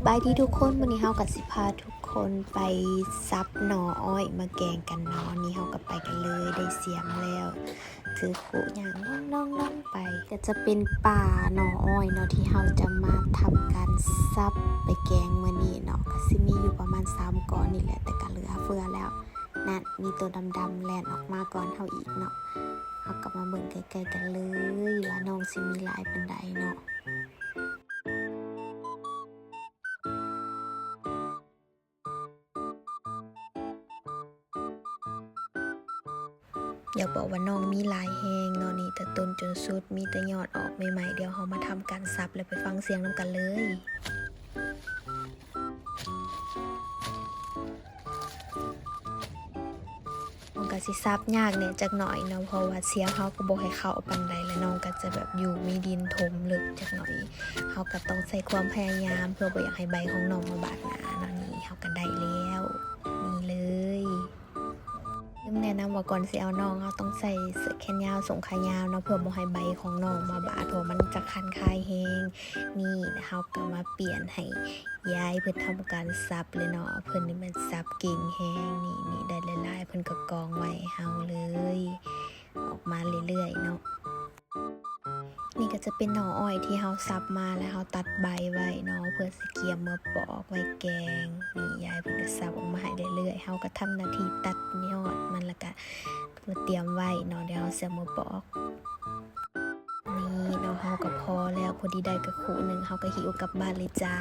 ບາຍດີທຸກຄົນ, ມື້ນີ້ເຮົາກໍຊິພາທຸກຄົນໄປສັບໜໍ່ອ້ອຍມາແກງກັນເນາະ. ນີ້ເຮົາກໍໄປກັນເລີຍ, ໄດ້ສຽມແລ້ວ ຖືຄຸຍ່າງລ່ອງໆໄປ. ກໍຈະເປັນປ່າໜໍ່ອ້ອຍເນາະ ທີ່ເຮົາຈະມາທຳການສັບໄປແກງມື້ນີ້ເນາະ. ກໍຊິມີຢູ່ປະມານສາມກໍນີ້ແຫຼະ, ແຕ່ກໍເຫຼືອເຟືອແລ້ວ. ນັ້ນ ມີໂຕດຳໆແລ່ນອອກມາກ່ອນເຮົາອີກເນາະ. ເຮົາກໍມາເບິ່ງໃກ້ໆກັນເລີຍວ່ານ້ອງຊິມີຫຼາຍປານໃດເນາະ. ຢາກບອກວ່ານ້ອງມີຫຼາຍແຮງເນາະ, ນີ້ແຕ່ຕົ້ນຈົນສຸດ ມີແຕ່ຍອດອອກໃໝ່ໆ. ດຽວເຮົາມາທຳການສັບ ແລ້ວໄປຟັງສຽງນຳກັນເລີຍ. ນ້ອງກໍຊິສັບຍາກແດ່ຈັກໜ້ອຍເນາະ, ເພາະວ່າສຽງເຮົາກໍບໍ່ຄ່ອຍເຂົ້າປານໃດ ແລະ ນ້ອງກໍຈະແບບຢູ່ມີດິນຖົມເລິກຈັກໜ້ອຍ. ເຮົາກໍຕ້ອງໃຊ້ຄວາມພະຍາຍາມ ເພື່ອບໍ່ຢາກໃຫ້ໃບຂອງນ້ອງມາບາດໜ້າເນາະ. ນີ້ເຮົາກໍໄດ້ແລ້ວ, ນີ້ເລີຍ. ລືມແນະນຳວ່າກ່ອນຊິເອົານ້ອງ ເຮົາຕ້ອງໃສ່ເສື້ອແຂນຍາວ ສົ້ງຂາຍາວເນາະ ເພື່ອບໍ່ໃຫ້ໃບຂອງນ້ອງມາບາດ ເພາະມັນຈະຄັນຄາຍແຮງ. ນີ້ເຮົາກໍມາປ່ຽນໃຫ້ຍາຍເພິ່ນທຳການສັບເລີຍເນາະ, ເພິ່ນນີ້ແມ່ນສັບເກັ່ງແຮງ. ນີ້ ນີ້ໄດ້ຫຼາຍໆ ເພິ່ນກໍກອງໄວ້ໃຫ້ເຮົາເລີຍ, ອອກມາເລື້ອຍໆເນາະ. ນີ້ກໍຈະເປັນໜໍ່ອ້ອຍທີ່ເຮົາສັບມາ ແລ້ວເຮົາຕັດໃບໄວ້ເນາະ ເພື່ອຊິກຽມເມືອປອກໄວ້ແກງ. ນີ້ຍາຍເພິ່ນກໍສັບອອກມາໃຫ້ເລື້ອຍໆ, ເຮົາກໍທຳໜ້າທີ່ຕັດຍອດມັນ ແລ້ວກໍມາຕຽມໄວ້ເນາະ, ດຽວເຮົາຊິເອົາເມືອປອກ. ນີ້ເນາະ ເຮົາກໍພໍແລ້ວ, ພໍດີໄດ້ກະຄຸໜຶ່ງ ເຮົາກໍຫິ້ວກັບບ້ານເລີຍຈ້າ.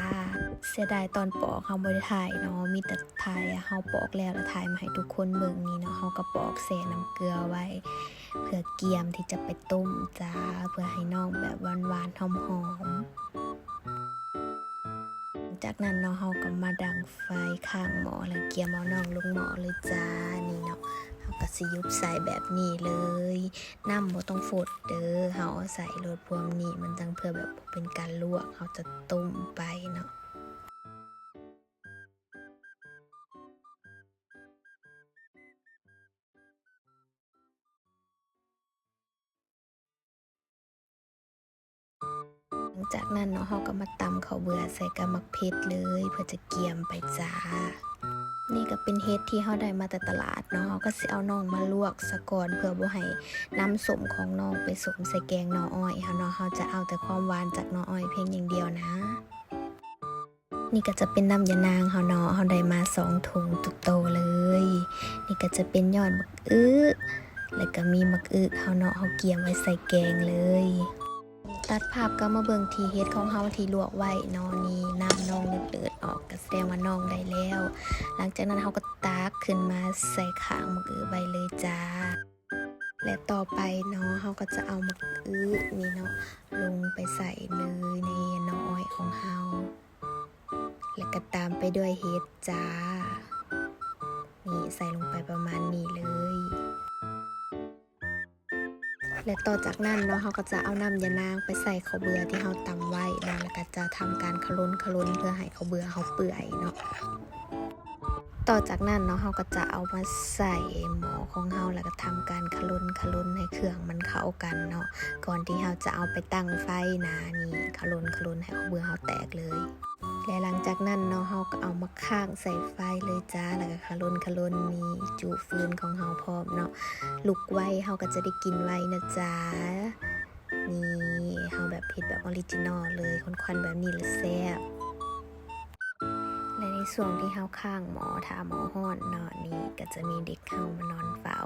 ເສຍດາຍຕອນປອກເຮົາບໍ່ໄດ້ຖ່າຍເນາະ, ມີແຕ່ຖ່າຍເຮົາປອກແລ້ວ ແລ້ວຖ່າຍມາໃຫ້ທຸກຄົນເບິ່ງ. ນີ້ເນາະ ເຮົາກໍປອກແຊ່ນ້ຳເກືອໄວ້ ເພື່ອກຽມທີ່ຈະໄປຕົ້ມຈ້າ, ເພື່ອໃຫ້ນ້ອງແບບຫວານໆ ຫອມໆ. ຈາກນັ້ນເນາະ ເຮົາກໍມາດັງໄຟຂ້າງໝໍ້ ແລ້ວກຽມເອົານ້ອງລົງໝໍ້ເລີຍຈ້າ. ນີ້ເນາະ ເຮົາກໍຊິຢຸບໃສ່ແບບນີ້ເລີຍ, ນ້ຳບໍ່ຕ້ອງຟົດເດີ້, ເຮົາເອົາໃສ່ໂລດພວມນີ້ ມັນຈັ່ງເພື່ອແບບບໍ່ເປັນການລວກ, ເຮົາຈະຕົ້ມໄປເນາະ. ຫຼັງຈາກນັ້ນເນາະ ເຮົາກໍມາຕຳເຂົ້າເບືອໃສ່ກັບໝາກເຜັດເລີຍ ເພື່ອຈະກຽມໄປຈ້າ. ນີ້ກໍເປັນເຫັດທີ່ເຮົາໄດ້ມາແຕ່ຕະຫຼາດເນາະ, ເຮົາກໍຊິເອົານ້ອງມາລວກສາກ່ອນ ເພື່ອບໍ່ໃຫ້ນ້ຳສົ້ມຂອງນ້ອງໄປສົມໃສ່ແກງໜໍ່ອ້ອຍເຮົາເນາະ, ເຮົາຈະເອົາແຕ່ຄວາມຫວານຈາກໜໍ່ອ້ອຍພຽງຢ່າງດຽວນະ. ນີ້ກໍຈະເປັນນ້ຳຢານາງເຮົາເນາະ, ເຮົາໄດ້ມາສອງຖົງໂຕໆເລີຍ. ນີ້ກໍຈະເປັນຍອດໝາກອຶ ແລ້ວກໍມີໝາກອຶເຮົາເນາະ, ເຮົາກຽມໄວ້ໃສ່ແກງເລີຍ. ຕັດພາບກັບມາເບິ່ງທີ່ເຫັດຂອງເຮົາທີ່ລວກໄວ້ເນາະ, ນີ້ນ້ຳນ້ອງເດີດໆອອກ ກໍສະແດງວ່ານ້ອງໄດ້ແລ້ວ. ຫຼັງຈາກນັ້ນເຮົາກໍຕັກຂຶ້ນມາໃສ່ຂ້າງໝາກອຶໄວ້ເລີຍຈ້າ. ແລະ ຕໍ່ໄປເນາະ ເຮົາກໍຈະເອົາໝາກອຶນີ້ເນາະ ລົງໄປໃສ່ເລີຍໃນໜໍ່ອ້ອຍຂອງເຮົາ ແລະ ກໍຕາມໄປດ້ວຍເຫັດຈ້າ. ນີ້ ໃສ່ລົງໄປປະມານນີ້ເລີຍ. ແລະ ຕໍ່ຈາກນັ້ນເນາະ ເຮົາກໍຈະເອົານ້ຳຢານາງໄປໃສ່ເຂົ້າເບືອທີ່ເຮົາຕຳໄວ້ເນາະ ແລ້ວກໍຈະທຳການຂະລົນຂະລົນ ເພື່ອໃຫ້ເຂົ້າເບືອເຮົາເປື່ອຍເນາະ. ຕໍ່ຈາກນັ້ນເນາະ ເຮົາກໍຈະເອົາມາໃສ່ໝໍ້ຂອງເຮົາ ແລ້ວກໍທຳການຂະລົນຂະລົນໃຫ້ເຄື່ອງມັນເຂົ້າກັນເນາະ ກ່ອນທີ່ເຮົາຈະເອົາໄປຕັ້ງໄຟນະ. ນີ້ ຂະລົນຂະລົນໃຫ້ເຂົ້າເບືອເຮົາແຕກເລີຍ. ແລະ ຫຼັງຈາກນັ້ນເນາະ ເຮົາກໍເອົາມາຄ້າງໃສ່ໄຟເລີຍຈ້າ ແລ້ວກໍຂະລົນຂະລົນ ນີ້ ຈຸຟືນຂອງເຮົາພ້ອມເນາະ. ລຸກໄວເຮົາກໍຈະໄດ້ກິນໄວນະຈ້າ. ນີ້ ເຮົາແບບເຮັດແບບອອຣິຈິນອລເລີຍ, ຄວັນໆແບບນີ້ລະແຊບ. ແລະ ໃນຊ່ວງທີ່ເຮົາຄ້າງໝໍ້ ຖ້າໝໍ້ຮ້ອນເນາະ ນີ້ກໍຈະມີເດັກເຮົາມານອນເຝົ້າ.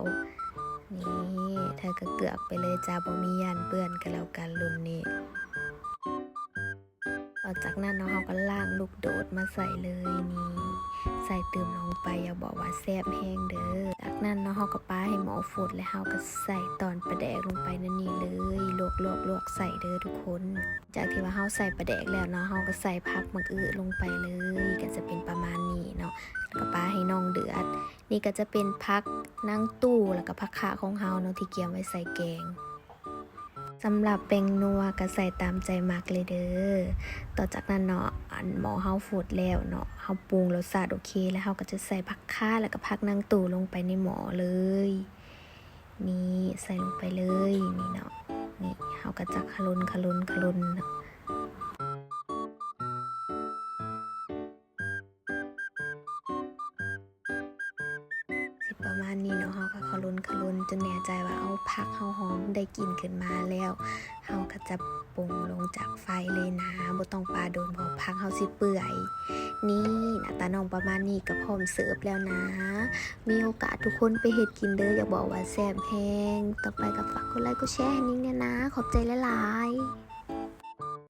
ນີ້ ເທກະເກືອກໄປເລີຍຈ້າ, ບໍ່ມີຢ້ານເປື້ອນກະແລ້ວກັນລຸ້ນນີ້. ຕໍ່ຈາກນັ້ນເນາະ ເຮົາກໍລ້າງລູກໂດດມາໃສ່ເລີຍນີ້ ໃສ່ຕື່ມລົງໄປ ຢາກບອກວ່າແຊບແຮງເດີ້. ຈາກນັ້ນເນາະ ເຮົາກໍປາໃຫ້ໝໍ້ຟົດ ແລະ ເຮົາກໍໃສ່ຕອນປາແດກລົງໄປໃນນີ້ເລີຍ ລວກໆໆໃສ່ເດີ້ທຸກຄົນ. ຈາກທີ່ວ່າເຮົາໃສ່ປາແດກແລ້ວເນາະ ເຮົາກໍໃສ່ຜັກໝາກອຶລົງໄປເລີຍ ກໍຈະເປັນປະມານນີ້ເນາະ ແລ້ວກໍປາໃຫ້ນ້ອງເດືອດ. ນີ້ກໍຈະເປັນຜັກນາງຕູ້ ແລ້ວກໍຜັກຂາຂອງເຮົາເນາະ ທີ່ກຽມໄວ້ໃສ່ແກງ. ສຳລັບແປ້ງນົວກໍໃສ່ຕາມໃຈມັກເລີຍເດີ້. ຕໍ່ຈາກນັ້ນເນາະ ອັນໝໍ້ເຮົາຟົດແລ້ວເນາະ ເຮົາປຸງລົດຊາດໂອເຄແລ້ວ ເຮົາກໍຈະໃສ່ຜັກຂ່າ ແລ້ວກໍຜັກນາງຕູ້ລົງໄປໃນໝໍ້ເລີຍ. ນີ້ ໃສ່ລົງໄປເລີຍ ນີ້ເນາະ. ນີ້ ເຮົາກໍຈະຂະລົນ ຂະລົນ ຂະລົນເນາະ. ປະມານນີ້ເນາະ ເຮົາກໍຂະລົນຂະລົນຈົນແນ່ໃຈວ່າ ເອົາ ຜັກເຮົາຫອມໄດ້ກິ່ນຂຶ້ນມາແລ້ວ ເຮົາກໍຈະປົງລົງຈາກໄຟເລີຍນະ ບໍ່ຕ້ອງປາດົນ ເພາະຜັກເຮົາຊິເປື່ອຍ. ນີ້ ໜ້າຕານ້ອງປະມານນີ້ກໍພ້ອມເສີບແລ້ວນະ. ມີໂອກາດທຸກຄົນໄປເຮັດກິນເດີ້ ຢາກບອກວ່າແຊບແຮງ. ຕໍ່ໄປກໍຝາກກົດໄລກົດແຊໃຫ້ນິງແດ່ນະ. ຂອບໃຈຫຼາຍໆ.